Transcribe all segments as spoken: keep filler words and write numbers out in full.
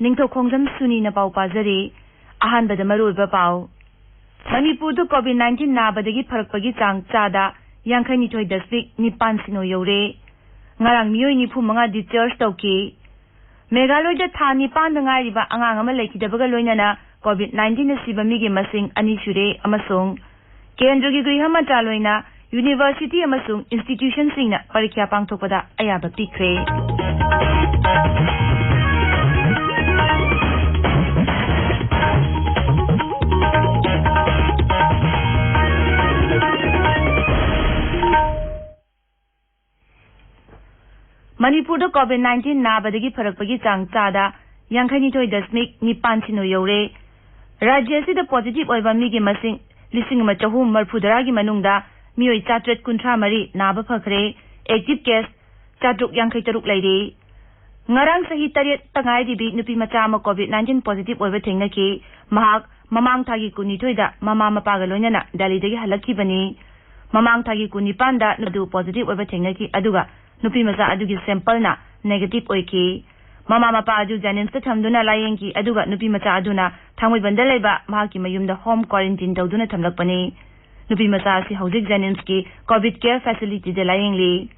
ꯅꯤꯡꯊꯧ ꯈꯣꯡꯖꯝ ꯁꯨꯅꯤꯅ ꯄꯥꯎ ꯄꯥꯖꯔꯤ꯫ ꯑꯍꯥꯟꯕꯗ ꯃꯔꯨꯑꯣꯏꯕ ꯄꯥꯎ꯫ ꯃꯅꯤꯄꯨꯔꯗ COVID nineteen ꯅꯥꯕꯗꯒꯤ ꯐꯔꯛꯄꯒꯤ ꯆꯥꯡ ꯆꯥꯗ ꯌꯥꯡꯈꯩꯅꯤꯊꯣꯏ ꯗꯁꯃꯤꯛ ꯅꯤꯄꯥꯟ ꯁꯤꯅꯣ ꯌꯧꯔꯦ꯫ ꯉꯔꯥꯡ ꯃꯤꯑꯣꯏ ꯅꯤꯐꯨ ꯃꯉꯥ discharge ꯇꯧꯈꯤ꯫ ꯃꯦꯘꯥꯂꯣꯏꯗ ꯊꯥ ꯅꯤꯄꯥꯟꯗ ꯉꯥꯏꯔꯤꯕ ꯑꯉꯥꯡ ꯑꯃ ꯂꯩꯈꯤꯗꯕꯒ ꯂꯣꯏꯅꯅ COVID nineteen ꯅ ꯁꯤꯕ ꯃꯤꯒꯤ ꯃꯁꯤꯡ ꯑꯅꯤ ꯁꯨꯔꯦ ꯑꯃꯁꯨꯡ ꯀꯦꯟꯗ꯭ꯔꯒꯤ ꯒ꯭ꯔꯤꯍ ꯃꯟꯇ꯭ꯔꯥꯂꯣꯏꯅ university ꯑꯃꯁꯨꯡ institutionꯁꯤꯡꯅ ꯄꯔꯤꯈ꯭ꯌꯥ ꯄꯥꯡꯊꯣꯛꯄꯗ ꯑꯌꯥꯕ ꯄꯤꯈ꯭ꯔꯦ꯫ ꯃꯅꯤꯄꯨꯔꯗ COVID nineteen ꯅꯥꯕꯗꯒꯤ ꯐꯔꯛꯄꯒꯤ ꯆꯥꯡ ꯆꯥꯗ ꯌꯥꯡꯈꯩꯅꯤꯊꯣꯏ ꯗꯁꯃꯤꯛ ꯅꯤꯄꯥꯟ ꯁꯤꯅꯣ ꯌꯧꯔꯦ꯫ ꯔꯥꯖ꯭ꯌ ꯑꯁꯤꯗ positive ꯑꯣꯏꯕ ꯃꯤꯒꯤ ꯃꯁꯤꯡ ꯂꯤꯁꯤꯡ ꯑꯃ ꯆꯍꯨꯝ ꯃꯔꯤꯐꯨ ꯇꯔꯥꯒꯤ ꯃꯅꯨꯡꯗ ꯃꯤꯑꯣꯏ ꯆꯥꯇ꯭ꯔꯦꯠ ꯀꯨꯟꯊ꯭ꯔꯥ ꯃꯔꯤ ꯅꯥꯕ ꯐꯈ꯭ꯔꯦ꯫ Active case ꯆꯥꯇ꯭ꯔꯨꯛ ꯌꯥꯡꯈꯩ ꯇꯔꯨꯛ ꯂꯩꯔꯦ꯫ ꯉꯔꯥꯡ ꯆꯍꯤ ꯇꯔꯦꯠꯇ ꯉꯥꯏꯔꯤꯕꯤ ꯅꯨꯄꯤ ꯃꯆꯥ ꯑꯃ COVID nineteen positive ꯑꯣꯏꯕ ꯊꯦꯡꯅꯈꯤ꯫ ꯃꯍꯥꯛ ꯃꯃꯥꯡ ꯊꯥꯒꯤ ꯀꯨꯟꯅꯤꯊꯣꯏꯗ ꯃꯃꯥ ꯃꯄꯥꯒ ꯂꯣꯏꯅꯅ ꯗꯦꯜꯂꯤꯗꯒꯤ ꯍꯜꯂꯛꯈꯤꯕꯅꯤ꯫ ꯃꯃꯥꯡ ꯊꯥꯒꯤ ꯀꯨꯟꯅꯤꯄꯥꯟꯗ ꯑꯗꯨ positive ꯑꯣꯏꯕ ꯊꯦꯡꯅꯈꯤ, ꯑꯗꯨꯒ ꯅꯨꯄꯤ ꯃꯆꯥ ꯑꯗꯨꯒꯤ sampleꯅ negative ꯑꯣꯏꯈꯤ꯫ ꯃꯃꯥ ꯃꯄꯥ ꯑꯗꯨ JNIMSꯇ ꯊꯝꯗꯨꯅ ꯂꯥꯌꯦꯡꯈꯤ, ꯑꯗꯨꯒ ꯅꯨꯄꯤ ꯃꯆꯥ ꯑꯗꯨꯅ ꯊꯥꯡꯃꯩꯕꯟꯗ ꯂꯩꯕ ꯃꯍꯥꯛꯀꯤ ꯃꯌꯨꯝꯗ home quarantine ꯇꯧꯗꯨꯅ ꯊꯝꯂꯛꯄꯅꯤ꯫ ꯅꯨꯄꯤ ꯃꯆꯥ ꯑꯁꯤ ꯍꯧꯖꯤꯛ JNIMSꯀꯤ COVID care facilityꯗ ꯂꯥꯌꯦꯡꯂꯤ꯫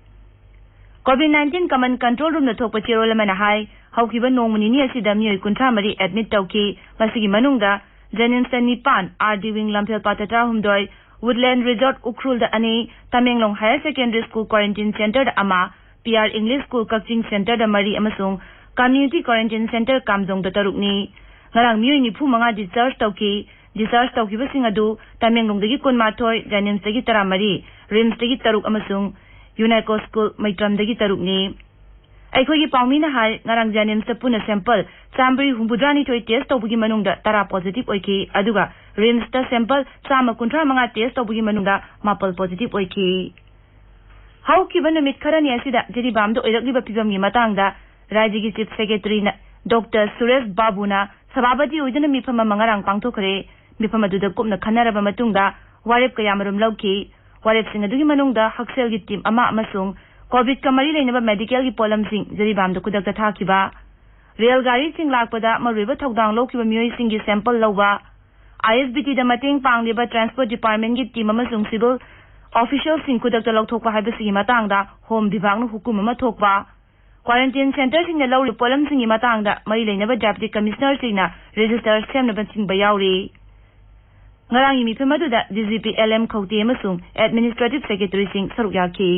COVID nineteen common control roomꯗ ꯊꯣꯛꯄ ꯆꯦꯔꯣꯜ ꯑꯃꯅ ꯍꯥꯏ, ꯍꯧꯈꯤꯕ ꯅꯣꯡꯃ ꯅꯤꯅꯤ ꯑꯁꯤꯗ ꯃꯤꯑꯣꯏ ꯀꯨꯟꯊ꯭ꯔꯥ ꯃꯔꯤ admit ꯇꯧꯈꯤ꯫ ꯃꯁꯤꯒꯤ ꯃꯅꯨꯡꯗ JNIMSꯇ ꯅꯤꯄꯥꯟ, RD wing ꯂꯝꯐꯦꯜꯄꯥꯠꯇ ꯇꯔꯥꯍꯨꯝꯗꯣꯏ, Woodland Resort ꯎꯈ꯭ꯔꯨꯜꯗ ꯑꯅꯤ, Tamenglong Higher Secondary School quarantine centreꯗ ꯑꯃ, PR English School ꯀꯛꯆꯤꯡ centreꯗ ꯃꯔꯤ ꯑꯃꯁꯨꯡ community quarantine centre ꯀꯥꯝꯖꯣꯡꯗ ꯇꯔꯨꯛꯅꯤ꯫ ꯉꯔꯥꯡ ꯃꯤꯑꯣꯏ ꯅꯤꯐꯨ ꯃꯉꯥ discharge ꯇꯧꯈꯤ꯫ Discharge ꯇꯧꯈꯤꯕꯁꯤꯡ ꯑꯗꯨ ꯇꯃꯦꯡꯂꯣꯡꯗꯒꯤ ꯀꯨꯟꯃꯥꯊꯣꯏ, JNIMSꯇꯒꯤ ꯇꯔꯥꯃꯔꯤ, RIMSꯇꯒꯤ ꯇꯔꯨꯛ ꯑꯃꯁꯨꯡ UNICO School ꯃꯩꯇ꯭ꯔꯝꯗꯒꯤ ꯇꯔꯨꯛꯅꯤ꯫ ꯑꯩꯈꯣꯏꯒꯤ ꯄꯥꯎꯃꯤꯅ ꯍꯥꯏ, ꯉꯔꯥꯡ JNIMSꯇ ꯄꯨꯟꯅ sample ꯆꯥꯝꯃꯔꯤ ꯍꯨꯝꯐꯨꯇꯔꯥꯅꯤꯊꯣꯏ test ꯇꯧꯕꯒꯤ ꯃꯅꯨꯡꯗ ꯇꯔꯥ positive ꯑꯣꯏꯈꯤ, ꯑꯗꯨꯒ RIMSꯇ sample ꯆꯥꯝꯃ ꯀꯨꯟꯊ꯭ꯔꯥ ꯃꯉꯥ test ꯇꯧꯕꯒꯤ ꯃꯅꯨꯡꯗ ꯃꯥꯄꯜ positive ꯑꯣꯏꯈꯤ꯫ ꯍꯧꯈꯤꯕ ꯅꯨꯃꯤꯠ ꯈꯔꯅꯤ ꯑꯁꯤꯗ ꯖꯤꯔꯤꯕꯥꯝꯗ ꯑꯣꯏꯔꯛꯂꯤꯕ ꯐꯤꯕꯝꯒꯤ ꯃꯇꯥꯡꯗ ꯔꯥꯖ꯭ꯌꯒꯤ Chief Secretaryꯅ ꯗꯣꯛꯇꯔ ꯁꯨꯔꯦꯁ ꯕꯥꯕꯨꯅ ꯁꯚꯥꯄꯇꯤ ꯑꯣꯏꯗꯨꯅ ꯃꯤꯐꯝ ꯑꯃ ꯉꯔꯥꯡ ꯄꯥꯡꯊꯣꯛꯈ꯭ꯔꯦ꯫ ꯃꯤꯐꯝ ꯑꯗꯨꯗ ꯀꯨꯞꯅ ꯈꯟꯅꯔꯕ ꯃꯇꯨꯡꯗ ꯋꯥꯔꯦꯞ ꯀꯌꯥꯃꯔꯨꯝ ꯂꯧꯈꯤ꯫ ꯋꯥꯔꯦꯞꯁꯤꯡ ꯑꯗꯨꯒꯤ ꯃꯅꯨꯡꯗ ꯍꯛꯁꯦꯜꯒꯤ team ꯑꯃ ꯑꯃꯁꯨꯡ COVIDꯀ ꯃꯔꯤ ꯂꯩꯅꯕ medicalꯒꯤ ꯄꯣꯠꯂꯝꯁꯤꯡ ꯖꯤꯔꯤꯕꯥꯝꯗ ꯈꯨꯗꯛꯇ ꯊꯥꯈꯤꯕ, ꯔꯦꯜ ꯒꯥꯔꯤꯁꯤꯡ ꯂꯥꯛꯄꯗ ꯃꯔꯨꯑꯣꯏꯕ ꯊꯧꯗꯥꯡ ꯂꯧꯈꯤꯕ ꯃꯤꯑꯣꯏꯁꯤꯡꯒꯤ ꯁꯦꯝꯄꯜ ꯂꯧꯕ, ꯑꯥꯏ ꯑꯦꯁ ꯕꯤ ꯇꯤꯗ ꯃꯇꯦꯡ ꯄꯥꯡꯂꯤꯕ ꯇ꯭ꯔꯥꯟꯁꯄꯣꯔꯠ ꯗꯤꯄꯥꯔꯠꯃꯦꯟꯒꯤ ꯇꯤꯝ ꯑꯃꯁꯨꯡ ꯁꯤꯚꯤꯜ ꯑꯣꯐꯤꯁꯤꯌꯦꯜꯁꯤꯡ ꯈꯨꯗꯛꯇ ꯂꯧꯊꯣꯛꯄ ꯍꯥꯏꯕꯁꯤꯒꯤ ꯃꯇꯥꯡꯗ ꯍꯣꯝ ꯕꯤꯚꯥꯒꯅ ꯍꯨꯀꯨꯝ ꯑꯃ ꯊꯣꯛꯄ, ꯀ꯭ꯋꯥꯔꯦꯟꯇꯤꯟ ꯁꯦꯟꯇꯔꯁꯤꯡꯅ ꯂꯧꯔꯤꯕ ꯄꯣꯠꯂꯝꯁꯤꯡꯒꯤ ꯃꯇꯥꯡꯗ ꯃꯔꯤ ꯂꯩꯅꯕ ꯗꯦꯄꯨꯇꯤ ꯀꯃꯤꯁꯅꯔꯁꯤꯡꯅ ꯔꯦꯖꯤꯁꯇꯔ ꯁꯦꯝꯅꯕ ꯆꯤꯡꯕ ꯌꯥꯎꯔꯤ꯫ ꯉꯔꯥꯡꯒꯤ ꯃꯤꯐꯝ ꯑꯗꯨꯗ D G P L M ꯈꯧꯇꯦ ꯑꯃꯁꯨꯡ ꯑꯦꯗꯃꯤꯅꯤꯁꯇ꯭ꯔꯦꯇꯤꯚ ꯁꯦꯀ꯭ꯔꯦꯇꯔꯤꯁꯤꯡ ꯁꯔꯨꯛ ꯌꯥꯈꯤ꯫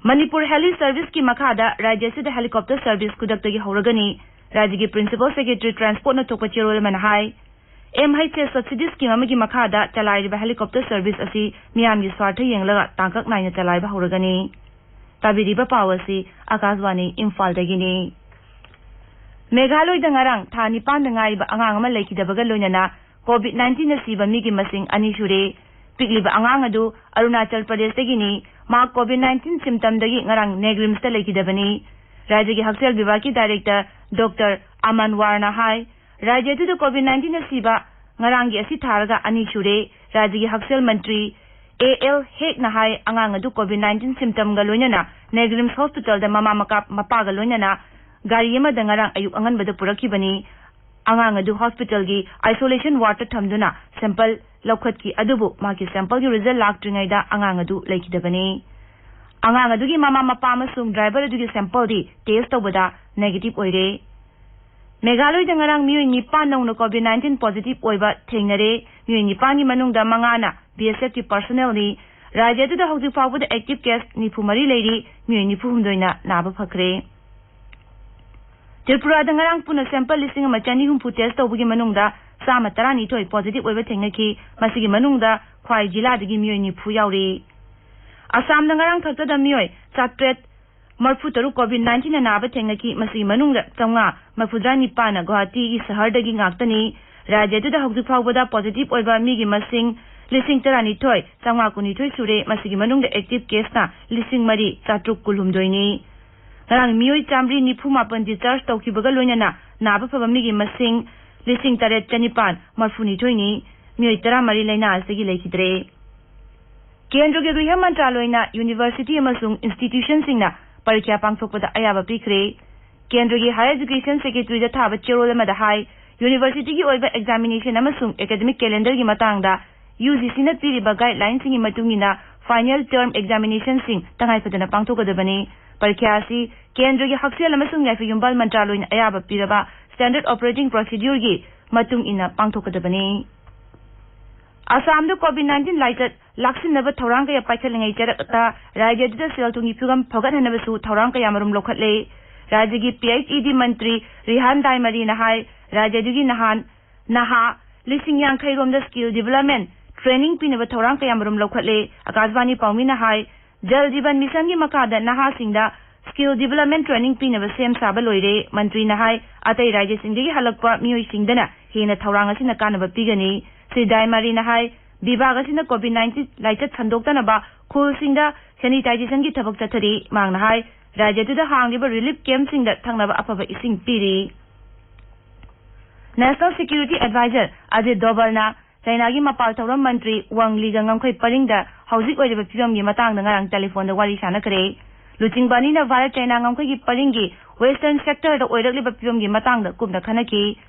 ꯃꯅꯤꯄꯨꯔ ꯍꯦꯂꯤ ꯁꯔꯚꯤꯁꯀꯤ ꯃꯈꯥꯗ ꯔꯥꯖ꯭ꯌ ꯑꯁꯤꯗ ꯍꯦꯂꯤꯀꯣꯞꯇꯔ ꯁꯔꯚꯤꯁ ꯈꯨꯗꯛꯇꯒꯤ ꯍꯧꯔꯒꯅꯤ꯫ ꯔꯥꯖ꯭ꯌꯒꯤ ꯄ꯭ꯔꯤꯟꯁꯤꯄꯜ ꯁꯦꯀ꯭ꯔꯦꯇꯔꯤ ꯇ꯭ꯔꯥꯟꯁꯄꯣꯔꯠꯅ ꯊꯣꯛꯄ ꯆꯦꯔꯣꯜ ꯑꯃꯅ ꯍꯥꯏ, ꯑꯦꯝ ꯑꯩꯆ ꯑꯦꯁ ꯁꯕꯁꯤꯗꯤ ꯁ꯭ꯀꯤꯝ ꯑꯃꯒꯤ ꯃꯈꯥꯗ ꯆꯂꯥꯏꯔꯤꯕ ꯍꯦꯂꯤꯀꯣꯞꯇꯔ ꯁꯔꯚꯤꯁ ꯑꯁꯤ ꯃꯤꯌꯥꯝꯒꯤ ꯁ꯭ꯋꯥꯔꯊ ꯌꯦꯡꯂꯒ ꯇꯥꯡꯀꯛ ꯅꯥꯏꯅ ꯆꯂꯥꯏꯕ ꯍꯧꯔꯒꯅꯤ꯫ ꯇꯥꯕꯤꯔꯤꯕ ꯄꯥꯎ ꯑꯁꯤ ꯑꯀꯥꯁꯕꯥꯅꯤ ꯏꯝꯐꯥꯜꯗꯒꯤꯅꯤ꯫ ꯃꯦꯘꯥꯂꯣꯏꯗ ꯉꯔꯥꯡ ꯊꯥ ꯅꯤꯄꯥꯟꯗ ꯉꯥꯏꯔꯤꯕ ꯑꯉꯥꯡ ꯑꯃ ꯂꯩꯈꯤꯗꯕꯒ ꯂꯣꯏꯅꯅ ꯀꯣꯚꯤꯗ ꯅꯥꯏꯟꯇꯤꯟꯅ ꯁꯤꯕ ꯃꯤꯒꯤ ꯃꯁꯤꯡ ꯑꯅꯤ ꯁꯨꯔꯦ꯫ ꯄꯤꯛꯂꯤꯕ ꯑꯉꯥꯡ ꯑꯗꯨ ꯑꯔꯨꯅꯥꯆꯜ ꯄ꯭ꯔꯗꯦꯁꯇꯒꯤꯅꯤ꯫ ꯃꯍꯥꯛ ꯀꯣꯚꯤꯗ ꯅꯥꯏꯟꯇꯤꯟ ꯁꯤꯝꯇꯝꯗꯒꯤ ꯉꯔꯥꯡ ꯅꯦꯒ꯭ꯔꯤꯝꯁꯇ ꯂꯩꯈꯤꯗꯕꯅꯤ꯫ ꯔꯥꯖ꯭ꯌꯒꯤ ꯍꯛꯁꯦꯜ ꯕꯤꯚꯥꯒꯀꯤ ꯗꯥꯏꯔꯦꯛꯇꯔ ꯗꯣꯛꯇꯔ ꯑꯃꯟ ꯋꯥꯔꯅ ꯍꯥꯏ, ꯔꯥꯖ꯭ꯌ ꯑꯗꯨꯗ ꯀꯣꯚꯤꯗ ꯅꯥꯏꯟꯇꯤꯟꯅ ꯁꯤꯕ ꯉꯔꯥꯡꯒꯤ ꯑꯁꯤ ꯊꯥꯔꯒ ꯑꯅꯤ ꯁꯨꯔꯦ꯫ ꯔꯥꯖ꯭ꯌꯒꯤ ꯍꯛꯁꯦꯜ ꯃꯟꯇ꯭ꯔꯤ ꯑꯦ ꯑꯦꯜ ꯍꯦꯛꯅ ꯍꯥꯏ, ꯑꯉꯥꯡ ꯑꯗꯨ ꯀꯣꯚꯤꯗ ꯅꯥꯏꯟꯇꯤꯟ ꯁꯤꯝꯇꯝꯒ ꯂꯣꯏꯅꯅ ꯅꯦꯒ꯭ꯔꯤꯝꯁ ꯍꯣꯁꯄꯤꯇꯥꯜꯗ ꯃꯃꯥ ꯃꯀꯥꯞ-, ꯃꯄꯥꯒ ꯂꯣꯏꯅꯅ ꯒꯥꯔꯤ ꯑꯃꯗ ꯉꯔꯥꯡ ꯑꯌꯨꯛ ꯑꯉꯟꯕꯗ ꯄꯨꯔꯛꯈꯤꯕꯅꯤ꯫ ꯑꯉꯥꯡ ꯑꯗꯨ ꯍꯣꯁꯄꯤꯇꯥꯜꯒꯤ ꯑꯥꯏꯁꯣꯂꯦꯁꯟ ꯋꯥꯔꯗꯇ ꯊꯝꯗꯨꯅ ꯁꯦꯝꯄꯜ ꯂꯧꯈꯠꯈꯤ, ꯑꯗꯨꯕꯨ ꯃꯍꯥꯛꯀꯤ ꯁꯦꯝꯄꯜꯒꯤ ꯔꯤꯖꯜ ꯂꯥꯛꯇ꯭ꯔꯤꯉꯩꯗ ꯑꯉꯥꯡ ꯑꯗꯨ ꯂꯩꯈꯤꯗꯕꯅꯤ꯫ ꯑꯉꯥꯡ ꯑꯗꯨꯒꯤ ꯃꯃꯥ ꯃꯄꯥ ꯑꯃꯁꯨꯡ ꯗ꯭ꯔꯥꯏꯚꯔ ꯑꯗꯨꯒꯤ ꯁꯦꯝꯄꯜꯗꯤ ꯇꯦꯁ ꯇꯧꯕꯗ ꯅꯦꯒꯦꯇꯤꯚ ꯑꯣꯏꯔꯦ꯫ ꯃꯦꯘꯥꯂꯣꯏꯗ ꯉꯔꯥꯡ ꯃꯤꯑꯣꯏ ꯅꯤꯄꯥꯟ ꯅꯧꯅ ꯀꯣꯚꯤꯗ ꯅꯥꯏꯟꯇꯤꯟ ꯄꯣꯖꯤꯇꯤꯚ ꯑꯣꯏꯕ ꯊꯦꯡꯅꯔꯦ꯫ ꯃꯤꯑꯣꯏ ꯅꯤꯄꯥꯟꯒꯤ ꯃꯅꯨꯡꯗ ꯃꯉꯥꯅ ꯕꯤ ꯑꯦꯁ ꯑꯦꯐꯀꯤ ꯄꯔꯁꯣꯅꯦꯜꯅꯤ꯫ ꯔꯥꯖ꯭ꯌ ꯑꯗꯨꯗ ꯍꯧꯖꯤꯛ ꯐꯥꯎꯕꯗ ꯑꯦꯛꯇꯤꯚ ꯀꯦꯁ ꯅꯤꯐꯨ ꯃꯔꯤ ꯂꯩꯔꯤ꯫ ꯃꯤꯑꯣꯏ ꯅꯤꯐꯨ ꯍꯨꯝꯗꯣꯏꯅ ꯅꯥꯕ ꯐꯈ꯭ꯔꯦ꯫ ꯇ꯭ꯔꯤꯄꯨꯔꯥꯗ ꯉꯔꯥꯡ ꯄꯨꯟꯅ ꯁꯦꯝꯄꯜ ꯂꯤꯁꯤꯡ ꯑꯃ ꯆꯅꯤ ꯍꯨꯝꯐꯨ ꯇꯦꯁ ꯇꯧꯕꯒꯤ ꯃꯅꯨꯡꯗ ꯆꯥꯝꯃ ꯇꯔꯥꯅꯤꯊꯣꯏ ꯄꯣꯖꯤꯇꯤꯚ ꯑꯣꯏꯕ ꯊꯦꯡꯅꯈꯤ꯫ ꯃꯁꯤꯒꯤ ꯃꯅꯨꯡꯗ ꯈ꯭ꯋꯥꯏ ꯖꯤꯂꯥꯗꯒꯤ ꯃꯤꯑꯣꯏ ꯅꯤꯐꯨ ꯌꯥꯎꯔꯤ꯫ ꯑꯁꯥꯝꯗ ꯉꯔꯥꯡ ꯈꯛꯇꯗ ꯃꯤꯑꯣꯏ ꯆꯥꯇ꯭ꯔꯦꯠ ꯃꯔꯤꯐꯨ ꯇꯔꯨꯛ ꯀꯣꯚꯤꯗ ꯅꯥꯏꯟꯇꯤꯟꯅ ꯅꯥꯕ ꯊꯦꯡꯅꯈꯤ꯫ ꯃꯁꯤꯒꯤ ꯃꯅꯨꯡꯗ ꯆꯥꯝꯃꯉꯥ ꯃꯔꯤꯐꯨꯇꯔꯥ ꯅꯤꯄꯥꯟꯅ ꯒꯨꯋꯥꯍꯥꯇꯤꯒꯤ ꯁꯍꯔꯗꯒꯤ ꯉꯥꯛꯇꯅꯤ꯫ ꯔꯥꯖ꯭ꯌ ꯑꯗꯨꯗ ꯍꯧꯖꯤꯛ ꯐꯥꯎꯕꯗ ꯄꯣꯖꯤꯇꯤꯚ ꯑꯣꯏꯕ ꯃꯤꯒꯤ ꯃꯁꯤꯡ ꯂꯤꯁꯤꯡ ꯇꯔꯥꯅꯤꯊꯣꯏ ꯆꯥꯝꯃꯉꯥ ꯀꯨꯟꯅꯤꯊꯣꯏ ꯁꯨꯔꯦ꯫ ꯃꯁꯤꯒꯤ ꯃꯅꯨꯡꯗ ꯑꯦꯛꯇꯤꯚ ꯀꯦꯁꯅ ꯂꯤꯁꯤꯡ ꯃꯔꯤ ꯆꯥꯇ꯭ꯔꯨꯛ ꯀꯨꯟꯍꯨꯝꯗꯣꯏꯅꯤ꯫ ꯉꯔꯥꯡ ꯃꯤꯑꯣꯏ ꯆꯥꯃꯔꯤ ꯅꯤꯐꯨ ꯃꯥꯄꯟ ꯗꯤꯁꯆꯥꯔꯖ ꯇꯧꯈꯤꯕꯒ ꯂꯣꯏꯅꯅ ꯅꯥꯕ ꯐꯕ ꯃꯤꯒꯤ ꯃꯁꯤꯡ ꯂꯤꯁꯤꯡ ꯇꯔꯦꯠ ꯆꯅꯤꯄꯥꯟ ꯃꯔꯤꯐꯨꯅꯤꯊꯣꯏꯅꯤ꯫ ꯃꯤꯑꯣꯏ ꯇꯔꯥꯃꯔꯤ ꯂꯥꯏꯅꯥ ꯑꯁꯤꯒꯤ ꯂꯩꯈꯤꯗ꯭ꯔꯦ꯫ ꯀꯦꯟꯗ꯭ꯔꯒꯤ ꯒ꯭ꯔꯤꯍ ꯃꯟꯇ꯭ꯔꯥꯂꯣꯏꯅ ꯌꯨꯅꯤꯚꯔꯁꯤꯇꯤ ꯑꯃꯁꯨꯡ ꯏꯟꯁꯇꯤꯇ꯭ꯌꯨꯁꯟꯁꯤꯡꯅ ꯄꯔꯤꯈ꯭ꯌꯥ ꯄꯥꯡꯊꯣꯛꯄꯗ ꯑꯌꯥꯕ ꯄꯤꯈ꯭ꯔꯦ꯫ ꯀꯦꯟꯗ꯭ꯔꯒꯤ Higher Education Secretary-ꯗ ꯊꯥꯕ ꯆꯦꯔꯣꯜ ꯑꯃꯗ ꯍꯥꯏ, ꯌꯨꯅꯤꯚꯔꯁꯤꯇꯤꯒꯤ ꯑꯣꯏꯕ examination ꯑꯃꯁꯨꯡ academic calendar-ꯒꯤ ꯃꯇꯥꯡꯗ UGC-ꯅ ꯄꯤꯔꯤꯕ guideline-ꯁꯤꯡꯒꯤ ꯃꯇꯨꯡ ꯏꯟꯅ final term examination-ꯁꯤꯡ ꯇꯉꯥꯏ ꯐꯗꯅ ꯄꯥꯡꯊꯣꯛꯀꯗꯕꯅꯤ꯫ ꯄꯔꯤꯈ꯭ꯌꯥ ꯑꯁꯤ ꯀꯦꯟꯗ꯭ꯔꯒꯤ ꯍꯛꯁꯦꯜ ꯑꯃꯁꯨꯡ ꯌꯥꯏꯐ ꯌꯨꯝꯕꯥꯜ ꯃꯟꯇ꯭ꯔꯥꯂꯣꯏꯅ ꯑꯌꯥꯕ ꯄꯤꯔꯕ standard operating procedure-ꯒꯤ ꯃꯇꯨꯡ ꯏꯟꯅ ꯄꯥꯡꯊꯣꯛꯀꯗꯕꯅꯤ꯫ ꯑꯁꯥꯝꯗ COVID nineteen ꯂꯥꯏꯆꯠ ꯂꯥꯛꯁꯤꯟꯅꯕ ꯊꯧꯔꯥꯡ ꯀꯌꯥ ꯄꯥꯏꯈꯠꯂꯤꯉꯩ ꯆꯔꯛꯇ ꯔꯥꯖ꯭ꯌ ꯑꯗꯨꯗ ꯁꯦꯜ ꯊꯨꯝꯒꯤ ꯐꯤꯕꯝ ꯐꯒꯠꯍꯟꯅꯕꯁꯨ ꯊꯧꯔꯥꯡ ꯀꯌꯥ ꯃꯔꯨꯝ ꯂꯧꯈꯠꯂꯦ꯫ ꯔꯥꯖ꯭ꯌꯒꯤ PHED ꯃꯟꯇ꯭ꯔꯤ ꯔꯤꯍꯥꯟ ꯗꯥꯏꯃꯔꯤꯅ ꯍꯥꯏ, ꯔꯥꯖ꯭ꯌ ꯑꯗꯨꯒꯤ ꯅꯍꯥꯟ ꯅꯍꯥ ꯂꯤꯁꯤꯡ ꯌꯥꯡꯈꯩ ꯔꯣꯝꯗ skill development training ꯄꯤꯅꯕ ꯊꯧꯔꯥꯡ ꯀꯌꯥ ꯃꯔꯨꯝ ꯂꯧꯈꯠꯂꯦ꯫ ꯑꯀꯥꯁꯕꯥꯅꯤ ꯄꯥꯎꯃꯤꯅ ꯍꯥꯏ, ꯖꯜ ꯖꯤꯕꯟ ꯃꯤꯁꯟꯒꯤ ꯃꯈꯥꯗ ꯅꯍꯥꯁꯤꯡꯗ skill development training ꯄꯤꯅꯕ ꯁꯦꯝ ꯁꯥꯕ ꯂꯣꯏꯔꯦ꯫ ꯃꯟꯇ꯭ꯔꯤꯅ ꯍꯥꯏ, ꯑꯇꯩ ꯔꯥꯖ꯭ꯌꯁꯤꯡꯗꯒꯤ ꯍꯜꯂꯛꯄ ꯃꯤꯑꯣꯏꯁꯤꯡꯗꯅ ꯍꯦꯟꯅ ꯊꯧꯔꯥꯡ ꯑꯁꯤꯅ ꯀꯥꯟꯅꯕ ꯄꯤꯒꯅꯤ꯫ ꯁ꯭ꯔꯤ ꯗꯥꯏꯃꯥꯔꯤꯅ ꯍꯥꯏ, ꯕꯤꯚꯥꯒ ꯑꯁꯤꯅ COVID nineteen ꯂꯥꯏꯆꯠ ꯁꯟꯗꯣꯛꯇꯅꯕ ꯈꯨꯜꯁꯤꯡꯗ sanitization-ꯒꯤ ꯊꯕꯛ ꯆꯠꯊꯔꯤ꯫ ꯃꯍꯥꯛꯅ ꯍꯥꯏ, ꯔꯥꯖ꯭ꯌ ꯑꯗꯨꯗ ꯍꯥꯡꯂꯤꯕ relief camp-ꯁꯤꯡꯗ ꯊꯛꯅꯕ ꯑꯐꯕ ꯏꯁꯤꯡ ꯄꯤꯔꯤ꯫ National Security Advisor ꯑꯖꯤꯠ ꯗꯣꯚꯜꯅ ꯆꯥꯏꯅꯥꯒꯤ ꯃꯄꯥꯜ ꯊꯧꯔꯝ ꯃꯟꯇ꯭ꯔꯤ ꯋꯥꯡ ꯂꯤꯒ ꯉꯝꯈꯩ ꯄꯔꯤꯡꯗ ꯍꯧꯖꯤꯛ ꯑꯣꯏꯔꯤꯕ ꯐꯤꯕꯝꯒꯤ ꯃꯇꯥꯡꯗ ꯉꯔꯥꯡ telephone-ꯗ ꯋꯥꯔꯤ ꯁꯥꯅꯈ꯭ꯔꯦ꯫ ꯂꯨꯆꯤꯡꯕ ꯑꯅꯤꯅ ꯚꯥꯔꯠ ꯆꯥꯏꯅꯥ ꯉꯝꯈꯩꯒꯤ ꯄꯔꯤꯡꯒꯤ Western Sector-ꯗ ꯑꯣꯏꯔꯛꯂꯤꯕ ꯐꯤꯕꯝꯒꯤ ꯃꯇꯥꯡꯗ ꯀꯨꯞꯅ ꯈꯟꯅꯈꯤ꯫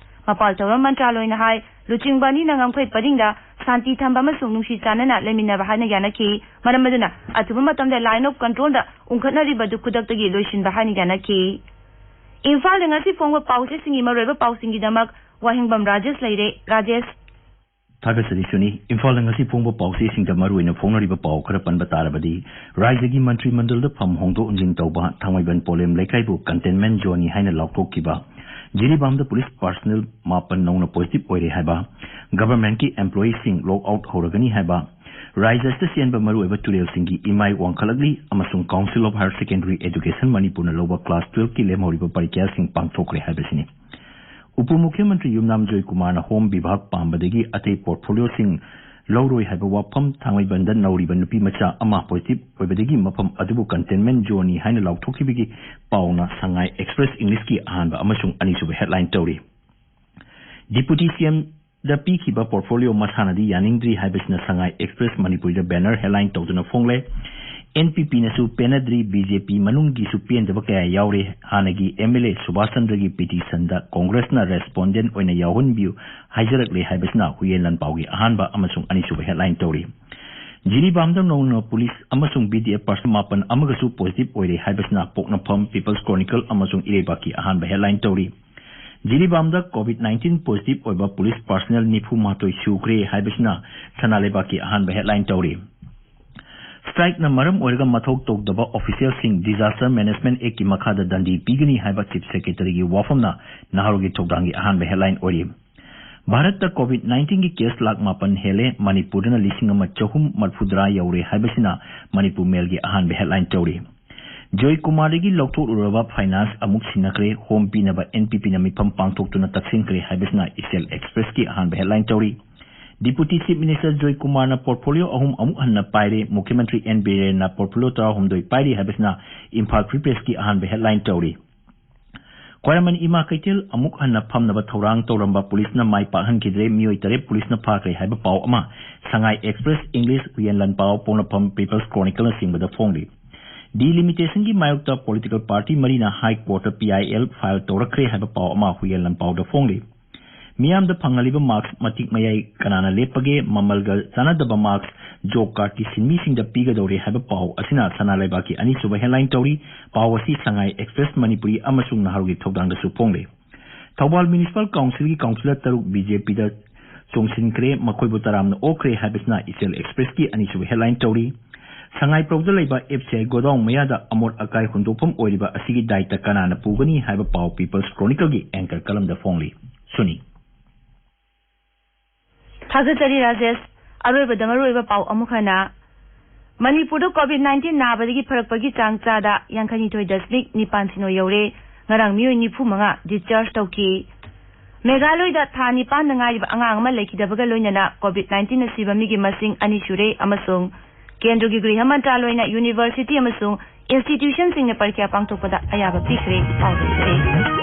ꯃꯄꯥꯜ ꯊꯧꯔꯝ ꯃꯟꯇ꯭ꯔꯥꯂꯣꯏꯅ ꯍꯥꯏ, ꯂꯨꯆꯤꯡꯕ ꯑꯅꯤꯅ ꯉꯝꯈꯩ ꯄꯔꯤꯡꯗ ꯁꯥꯟꯇꯤ ꯊꯝꯕ ꯑꯃꯁꯨꯡ ꯅꯨꯡꯁꯤ ꯆꯥꯟꯅꯅ ꯂꯩꯃꯤꯟꯅꯕ ꯍꯥꯏꯅ ꯌꯥꯅꯈꯤ꯫ ꯃꯔꯝ ꯑꯗꯨꯅ ꯑꯊꯨꯕ ꯃꯇꯝꯗ line of control-ꯗ ꯎꯪꯈꯠꯅꯔꯤꯕ ꯑꯗꯨ ꯈꯨꯗꯛꯇꯒꯤ ꯂꯣꯏꯁꯤꯟꯕ ꯍꯥꯏꯅ ꯌꯥꯅꯈꯤ꯫ ꯏꯝꯐꯥꯜꯗ ꯉꯁꯤ ꯐꯣꯡꯕ ꯄꯥꯎꯆꯦꯁꯤꯡꯒꯤ ꯃꯔꯨꯑꯣꯏꯕ ꯄꯥꯎꯁꯤꯡꯒꯤꯗꯃꯛ ꯋꯥꯍꯦꯡꯕꯝ ꯔꯥꯖꯦꯁ ꯂꯩꯔꯦ꯫ ꯔꯥꯖꯦꯁ꯫ ꯊꯥꯒꯠꯆꯔꯤ ꯁꯨꯅꯤ꯫ ꯏꯝꯐꯥꯜꯗ ꯉꯁꯤ ꯐꯣꯡꯕ ꯄꯥꯎꯆꯦꯁꯤꯡꯗ ꯃꯔꯨꯑꯣꯏꯅ ꯐꯣꯡꯅꯔꯤꯕ ꯄꯥꯎ ꯈꯔ ꯄꯟꯕ ꯇꯥꯔꯕꯗꯤ, ꯔꯥꯖ꯭ꯌꯒꯤ ꯃꯟꯇ꯭ꯔꯤ ꯃꯟꯗꯜꯗ ꯐꯝ ꯍꯣꯡꯗꯣꯛ ꯍꯣꯡꯖꯤꯟ ꯇꯧꯕ, ꯊꯥꯡꯃꯩꯕꯟ ꯄꯣꯂꯦꯝ ꯂꯩꯀꯥꯏꯕꯨ containment zone-ꯅꯤ ꯍꯥꯏꯅ ꯂꯥꯎꯊꯣꯛꯈꯤꯕ, ꯖꯤꯔꯤꯕꯥꯝꯗ ꯄꯨꯂꯤꯁ personnel ꯃꯥꯄꯟ ꯅꯧꯅ positive ꯑꯣꯏꯔꯦ ꯍꯥꯏꯕ, government-ꯀꯤ employee-ꯁꯤꯡ log out ꯍꯧꯔꯒꯅꯤ ꯍꯥꯏꯕ, ꯔꯥꯖ꯭ꯌ ꯑꯁꯤꯗ ꯆꯦꯟꯕ ꯃꯔꯨꯑꯣꯏꯕ ꯇꯨꯔꯦꯜꯁꯤꯡꯒꯤ ꯏꯃꯥꯏ ꯋꯥꯡꯈꯠꯂꯛꯂꯤ ꯑꯃꯁꯨꯡ Council of Higher Secondary Education ꯃꯅꯤꯄꯨꯔꯅ ꯂꯧꯕ class twelve-ꯀꯤ ꯂꯦꯝꯍꯧꯔꯤꯕ ꯄꯔꯤꯈ꯭ꯌꯥꯁꯤꯡ ꯄꯥꯡꯊꯣꯛꯈ꯭ꯔꯦ ꯍꯥꯏꯕꯁꯤꯅꯤ꯫ ꯎꯄ ꯃꯨꯈ꯭ꯌ ꯃꯟꯇ꯭ꯔꯤ ꯌꯨꯝꯅꯥꯝ ꯖꯣꯏꯀꯨꯃꯥꯔꯅ ꯍꯣꯝ ꯕꯤꯚꯥꯒ ꯄꯥꯝꯕꯗꯒꯤ ꯑꯇꯩ portfolio-ꯁꯤꯡ ꯂꯧꯔꯣꯏ ꯍꯥꯏꯕ ꯋꯥꯐꯝ, ꯊꯥꯡꯃꯩꯕꯟꯗ ꯅꯧꯔꯤꯕ ꯅꯨꯄꯤ ꯃꯆꯥ ꯑꯃ positive ꯑꯣꯏꯕꯗꯒꯤ ꯃꯐꯝ ꯑꯗꯨꯕꯨ containment zone-ꯅꯤ ꯍꯥꯏꯅ ꯂꯥꯎꯊꯣꯛꯈꯤꯕꯒꯤ ꯄꯥꯎꯅ ꯁꯉꯥꯏ Express English-ꯀꯤ ꯑꯍꯥꯟꯕ ꯑꯃꯁꯨꯡ ꯑꯅꯤꯁꯨꯕ headline ꯇꯧꯔꯤ꯫ Deputy CM-ꯗ ꯄꯤꯈꯤꯕ portfolio ꯃꯁꯥꯅꯗꯤ ꯌꯥꯅꯤꯡꯗ꯭ꯔꯤ ꯍꯥꯏꯕꯁꯤꯅ ꯁꯉꯥꯏ Express ꯃꯅꯤꯄꯨꯔꯤꯗ banner headline ꯇꯧꯗꯨꯅ ꯐꯣꯡꯂꯦ꯫ ꯑꯦꯟ ꯄꯤ ꯄꯤꯅꯁꯨ ꯄꯦꯟꯅꯗ꯭ꯔꯤ, ꯕꯤ ꯖꯦ ꯄꯤ ꯃꯅꯨꯡꯒꯤꯁꯨ ꯄꯦꯟꯗꯕ ꯀꯌꯥ ꯌꯥꯎꯔꯦ꯫ ꯍꯥꯟꯅꯒꯤ ꯑꯦꯝ ꯑꯦꯜ ꯑꯦ ꯁꯨꯕꯥꯁ ꯆꯟꯗ꯭ꯔꯒꯤ ꯄꯤꯇꯤꯁꯟꯗ ꯀꯣꯡꯒ꯭ꯔꯦꯁꯅ ꯔꯦꯁꯄꯣꯟꯗꯦꯟ ꯑꯣꯏꯅ ꯌꯥꯎꯍꯟꯕꯤꯌꯨ ꯍꯥꯏꯖꯔꯛꯂꯦ ꯍꯥꯏꯕꯁꯤꯅ ꯍꯨꯌꯦꯟ ꯂꯥꯟꯄꯥꯎꯒꯤ ꯑꯍꯥꯟꯕ ꯑꯃꯁꯨꯡ ꯑꯅꯤꯁꯨꯕ ꯍꯦꯗꯂꯥꯏꯟ ꯇꯧꯔꯤ꯫ ꯖꯤꯔꯤꯕꯥꯝꯗ ꯅꯧꯅ ꯄꯨꯂꯤꯁ ꯑꯃꯁꯨꯡ ꯕꯤ ꯗꯤ ꯑꯦꯐ ꯄꯥꯔꯁꯟ ꯃꯥꯄꯟ ꯑꯃꯒꯁꯨ ꯄꯣꯖꯤꯇꯤꯚ ꯑꯣꯏꯔꯦ ꯍꯥꯏꯕꯁꯤꯅ ꯄꯣꯛꯅꯐꯝ, ꯄꯤꯄꯜꯁ ꯀ꯭ꯔꯣꯅꯤꯀꯜ ꯑꯃꯁꯨꯡ ꯏꯔꯩꯕꯥꯛꯀꯤ ꯑꯍꯥꯟꯕ ꯍꯦꯗꯂꯥꯏꯟ ꯇꯧꯔꯤ꯫ ꯖꯤꯔꯤꯕꯥꯝꯗ ꯀꯣꯚꯤꯗ ꯅꯥꯏꯟꯇꯤꯟ ꯄꯣꯖꯤꯇꯤꯚ ꯑꯣꯏꯕ ꯄꯨꯂꯤꯁ ꯄꯥꯔꯁꯅꯦꯜ ꯅꯤꯐꯨ ꯃꯥꯊꯣꯏ ꯁꯨꯈ꯭ꯔꯦ ꯍꯥꯏꯕꯁꯤꯅ ꯁꯅꯥ ꯂꯩꯕꯥꯛꯀꯤ ꯑꯍꯥꯟꯕ ꯍꯦꯗꯂꯥꯏꯟ ꯇꯧꯔꯤ꯫ ꯁ꯭ꯇ꯭ꯔꯥꯏꯛꯅ ꯃꯔꯝ ꯑꯣꯏꯔꯒ ꯃꯊꯧ ꯇꯧꯗꯕ ꯑꯣꯐꯤꯁꯤꯌꯦꯜꯁꯤꯡ ꯗꯤꯖꯥꯁꯇꯔ ꯃꯦꯅꯦꯖꯃꯦꯟꯠ ꯑꯦꯛꯀꯤ ꯃꯈꯥꯗ ꯗꯟꯗꯤ ꯄꯤꯒꯅꯤ ꯍꯥꯏꯕ ꯆꯤꯐ ꯁꯦꯀ꯭ꯔꯦꯇꯔꯤꯒꯤ ꯋꯥꯐꯝꯅ ꯅꯍꯥꯔꯣꯜꯒꯤ ꯊꯧꯗꯥꯡꯒꯤ ꯑꯍꯥꯟꯕ ꯍꯦꯗꯂꯥꯏꯟ ꯑꯣꯏꯔꯤ꯫ ꯚꯥꯔꯠꯇ ꯀꯣꯚꯤꯗ ꯅꯥꯏꯟꯇꯤꯟꯒꯤ ꯀꯦꯁ ꯂꯥꯈ ꯃꯥꯄꯟ ꯍꯦꯜꯂꯦ, ꯃꯅꯤꯄꯨꯔꯗꯅ ꯂꯤꯁꯤꯡ ꯑꯃ ꯆꯍꯨꯝ ꯃꯔꯐꯨꯇꯔꯥ ꯌꯧꯔꯦ ꯍꯥꯏꯕꯁꯤꯅ ꯃꯅꯤꯄꯨꯔ ꯃꯦꯜꯒꯤ ꯑꯍꯥꯟꯕ ꯍꯦꯗꯂꯥꯏꯟ ꯇꯧꯔꯤ꯫ ꯖꯣꯏ ꯀꯨꯃꯥꯔꯗꯒꯤ ꯂꯧꯊꯣꯛꯂꯨꯔꯕ ꯐꯥꯏꯅꯥꯟꯁ ꯑꯃꯨꯛ ꯁꯤꯟꯅꯈ꯭ꯔꯦ, ꯍꯣꯝ ꯄꯤꯅꯕ ꯑꯦꯟ ꯄꯤ ꯄꯤꯅ ꯃꯤꯐꯝ ꯄꯥꯡꯊꯣꯛꯇꯨꯅ ꯇꯛꯁꯤꯟꯈ꯭ꯔꯦ ꯍꯥꯏꯕꯁꯤꯅ ꯏꯆꯦꯜ ꯑꯦꯛꯁꯄ꯭ꯔꯦꯁꯀꯤ ꯑꯍꯥꯟꯕ ꯍꯦꯗꯂꯥꯏꯟ ꯇꯧꯔꯤ꯫ ꯗꯤꯄꯨꯇꯤ ꯆꯤꯐ ꯃꯤꯅꯤꯁꯇꯔ ꯖꯣꯏ ꯀꯨꯃꯥꯔꯅ ꯄꯣꯔꯠꯐꯣꯂꯤꯑꯣ ꯑꯍꯨꯝ ꯑꯃꯨꯛ ꯍꯟꯅ ꯄꯥꯏꯔꯦ, ꯃꯨꯈ꯭ꯌ ꯃꯟꯇ꯭ꯔꯤ ꯑꯦꯟ ꯕꯤꯔꯦꯟꯅ ꯄꯣꯔꯠꯐꯣꯂꯤꯑꯣ ꯇꯔꯥꯍꯨꯝꯗꯣꯏ ꯄꯥꯏꯔꯤ ꯍꯥꯏꯕꯁꯤꯅ ꯏꯝꯐꯥꯜ ꯐ꯭ꯔꯤ ꯄ꯭ꯔꯦꯁꯀꯤ ꯑꯍꯥꯟꯕ ꯍꯦꯗꯂꯥꯏꯟ ꯇꯧꯔꯤ꯫ ꯈ꯭ꯋꯥꯏꯔꯝꯕꯟ ꯏꯃꯥ ꯀꯩꯊꯦꯜ ꯑꯃꯨꯛ ꯍꯟꯅ ꯐꯝꯅꯕ ꯊꯧꯔꯥꯡ ꯇꯧꯔꯝꯕ ꯄꯨꯂꯤꯁꯅ ꯃꯥꯏ ꯄꯥꯛꯍꯟꯈꯤꯗ꯭ꯔꯦ, ꯃꯤꯑꯣꯏ ꯇꯔꯦꯠ ꯄꯨꯂꯤꯁꯅ ꯐꯥꯈ꯭ꯔꯦ ꯍꯥꯏꯕ ꯄꯥꯎ ꯑꯃ ꯁꯉꯥꯏ ꯑꯦꯛꯁꯄ꯭ꯔꯦꯁ, ꯏꯪꯂꯤꯁ, ꯍꯨꯌꯦꯟ ꯂꯥꯟꯄꯥꯎ, ꯄꯣꯛꯅꯐꯝ, ꯄꯤꯄꯜꯁ ꯀ꯭ꯔꯣꯅꯤꯀꯜꯅꯆꯤꯡꯕꯗ ꯐꯣꯡꯂꯤ꯫ ꯗꯤꯂꯤꯃꯤꯇꯦꯁꯟꯒꯤ ꯃꯥꯌꯣꯛꯇ ꯄꯣꯂꯤꯇꯤꯀꯦꯜ ꯄꯥꯔꯇꯤ ꯃꯔꯤꯅ ꯍꯥꯏ ꯀꯣꯔꯠꯇ ꯄꯤ ꯑꯥꯏ ꯑꯦꯜ ꯐꯥꯏꯜ ꯇꯧꯔꯛꯈ꯭ꯔꯦ ꯍꯥꯏꯕ ꯄꯥꯎ ꯑꯃ ꯍꯨꯌꯦꯟ ꯂꯥꯟꯄꯥꯎꯗ ꯐꯣꯡꯂꯤ꯫ ꯃꯤꯌꯥꯝꯗ ꯐꯪꯍꯜꯂꯤꯕ ꯃꯥꯛꯁ ꯃꯇꯤꯛ ꯃꯌꯥꯏ ꯀꯅꯥꯅ ꯂꯦꯞꯄꯒꯦ? ꯃꯃꯜꯒ ꯆꯥꯟꯅꯗꯕ ꯃꯥꯛꯁ ꯖꯣꯕ ꯀꯥꯔꯗꯀꯤ ꯁꯤꯟꯃꯤꯁꯤꯡꯗ ꯄꯤꯒꯗꯧꯔꯦ ꯍꯥꯏꯕ ꯄꯥꯎ ꯑꯁꯤꯅ ꯁꯅꯥ ꯂꯩꯕꯥꯛꯀꯤ ꯑꯅꯤꯁꯨꯕ ꯍꯦꯗꯂꯥꯏꯟ ꯇꯧꯔꯤ꯫ ꯄꯥꯎ ꯑꯁꯤ ꯁꯉꯥꯏ ꯑꯦꯛꯁꯄ꯭ꯔꯦꯁ ꯃꯅꯤꯄꯨꯔꯤ ꯑꯃꯁꯨꯡ ꯅꯍꯥꯔꯣꯜꯒꯤ ꯊꯧꯗꯥꯡꯗꯁꯨ ꯐꯣꯡꯂꯤ꯫ ꯊꯧꯕꯥꯜ ꯃ꯭ꯌꯨꯅꯤꯁꯤꯄꯥꯜ ꯀꯥꯎꯟꯁꯤꯜꯒꯤ ꯀꯥꯎꯟꯁꯤꯂꯔ ꯇꯔꯨꯛ ꯕꯤ ꯖꯦ ꯄꯤꯗ ꯆꯣꯡꯁꯤꯟꯈ꯭ꯔꯦ, ꯃꯈꯣꯏꯕꯨ ꯇꯔꯥꯝꯅ ꯑꯣꯛꯈ꯭ꯔꯦ ꯍꯥꯏꯕꯁꯤꯅ ꯏꯆꯦꯜ ꯑꯦꯛꯁꯄ꯭ꯔꯦꯁꯀꯤ ꯑꯅꯤꯁꯨꯕ ꯍꯦꯗꯂꯥꯏꯟ ꯇꯧꯔꯤ꯫ ꯁꯉꯥꯏꯄ꯭ꯔꯧꯗ ꯂꯩꯕ ꯑꯦꯐ ꯁꯤ ꯑꯥꯏ ꯒꯣꯗꯥꯎꯟ ꯃꯌꯥꯗ ꯑꯃꯣꯠ ꯑꯀꯥꯏ ꯍꯨꯟꯗꯣꯛꯐꯝ ꯑꯣꯏꯔꯤꯕ ꯑꯁꯤꯒꯤ ꯗꯥꯏꯇ ꯀꯅꯥꯅ ꯄꯨꯒꯅꯤ ꯍꯥꯏꯕ ꯄꯥꯎ ꯄꯤꯄꯜꯁ ꯀ꯭ꯔꯣꯅꯤꯀꯜꯒꯤ ꯑꯦꯡꯀꯔ ꯀꯂꯝꯗ ꯐꯣꯡꯂꯤ꯫ ꯁꯨꯅꯤ꯫ ꯊꯥꯒꯠꯆꯔꯤ ꯔꯥꯖꯦꯁ꯫ ꯑꯔꯣꯏꯕꯗ ꯃꯔꯨꯑꯣꯏꯕ ꯄꯥꯎ ꯑꯃꯨꯛ ꯍꯟꯅ꯫ ꯃꯅꯤꯄꯨꯔꯗ ꯀꯣꯚꯤꯗ ꯅꯥꯏꯟꯇꯤꯟ ꯅꯥꯕꯗꯒꯤ ꯐꯔꯛꯄꯒꯤ ꯆꯥꯡ ꯆꯥꯗ ꯌꯥꯡꯈꯩꯅꯤꯊꯣꯏ ꯗꯁꯃꯤꯛ ꯅꯤꯄꯥꯟ ꯁꯤꯅꯣ ꯌꯧꯔꯦ꯫ ꯉꯔꯥꯡ ꯃꯤꯑꯣꯏ ꯅꯤꯐꯨ ꯃꯉꯥ ꯗꯤꯁꯆꯥꯔꯖ ꯇꯧꯈꯤ꯫ ꯃꯦꯘꯥꯂꯣꯏꯗ ꯊꯥ ꯅꯤꯄꯥꯟꯗ ꯉꯥꯏꯔꯤꯕ ꯑꯉꯥꯡ ꯑꯃ ꯂꯩꯈꯤꯗꯕꯒ ꯂꯣꯏꯅꯅ ꯀꯣꯚꯤꯗ ꯅꯥꯏꯟꯇꯤꯟꯅ ꯁꯤꯕ ꯃꯤꯒꯤ ꯃꯁꯤꯡ ꯑꯅꯤ ꯁꯨꯔꯦ ꯑꯃꯁꯨꯡ ꯀꯦꯟꯗ꯭ꯔꯒꯤ ꯒ꯭ꯔꯤꯍ ꯃꯟꯇ꯭ꯔꯥꯂꯣꯏꯅ ꯌꯨꯅꯤꯚꯔꯁꯤꯇꯤ ꯑꯃꯁꯨꯡ ꯏꯟꯁꯇꯤꯇ꯭ꯌꯨꯁꯟꯁꯤꯡꯅ ꯄꯔꯤꯈ꯭ꯌꯥ ꯄꯥꯡꯊꯣꯛꯄꯗ ꯑꯌꯥꯕ ꯄꯤꯈ꯭ꯔꯦ꯫ ꯄꯥꯎ ꯂꯣꯏꯁꯤꯜꯂꯦ꯫